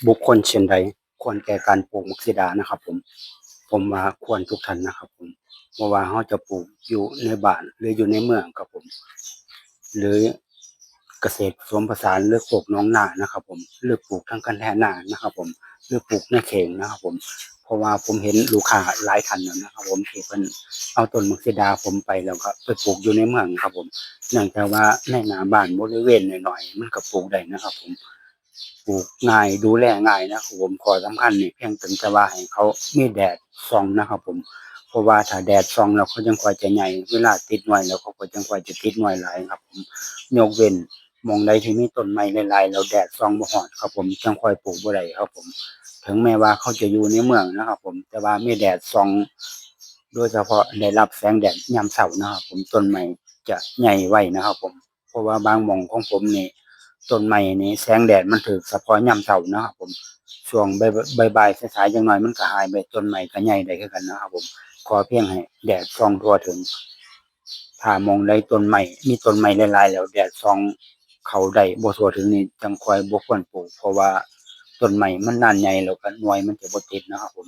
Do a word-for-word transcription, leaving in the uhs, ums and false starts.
บุคคลเช่นใดควรแก่การปลูกหมากซีดานะครับผม ผมว่าควรทุกท่านนะครับผม เพราะว่าเราจะปลูกอยู่ในบ้านหรืออยู่ในเมืองครับผม หรือเกษตรผสมผสานหรือโคกหนองนานะครับผม หรือปลูกทางคันแท่นานะครับผม หรือปลูกในเข่งนะครับผม เพราะว่าผมเห็นลูกค้าหลายท่านแล้วนะครับผม ที่เพิ่นเอาต้นหมากซีดาผมไปแล้วก็ไปปลูกอยู่ในเมืองครับผม เนื่องจากว่าในหน้าบ้านบริเวณน้อยๆมันก็ปลูกได้นะครับผม ปลูกง่ายดูแลง่ายนะครับผม ข้อสำคัญนี่เพียงแต่ว่าให้เขามีแดดส่องนะครับผม เพราะว่าถ้าแดดส่องแล้วเขาจั่งค่อยจะใหญ่ เวลาติดหน่วยแล้วเขาก็จั่งค่อยจะติดหน่วยหลายครับผม ยกเว้นหม่องใดที่มีต้นไม้หลายๆแล้วแดดส่องบ่ฮอดครับผม จั่งค่อยปลูกบ่ได้ครับผม ถึงแม้ว่าเขาจะอยู่ในเมืองนะครับผม แต่ว่ามีแดดส่อง โดยเฉพาะได้รับแสงแดดยามเช้านะครับผม ต้นไม้จะใหญ่ไวนะครับผม เพราะว่าบางหม่องของผมนี่ ต้นไม้นี่แสงแดดมันถืกเฉพาะยามเช้านะครับผม ช่วงบ่ายๆสายๆจั่งหน่อยมันก็หายไป ต้นไม้ก็ใหญ่ได้คือกันนะครับผม ขอเพียงให้แดดส่องทั่วถึง ถ้าหม่องใดต้นไม้ มีต้นไม้หลายๆแล้วแดดส่องเข้าได้บ่ทั่วถึงนี่ จั่งค่อยบ่ควรปลูก เพราะว่าต้นไม้มันนานใหญ่แล้วก็หน่วยมันจะบ่ติดนะครับผม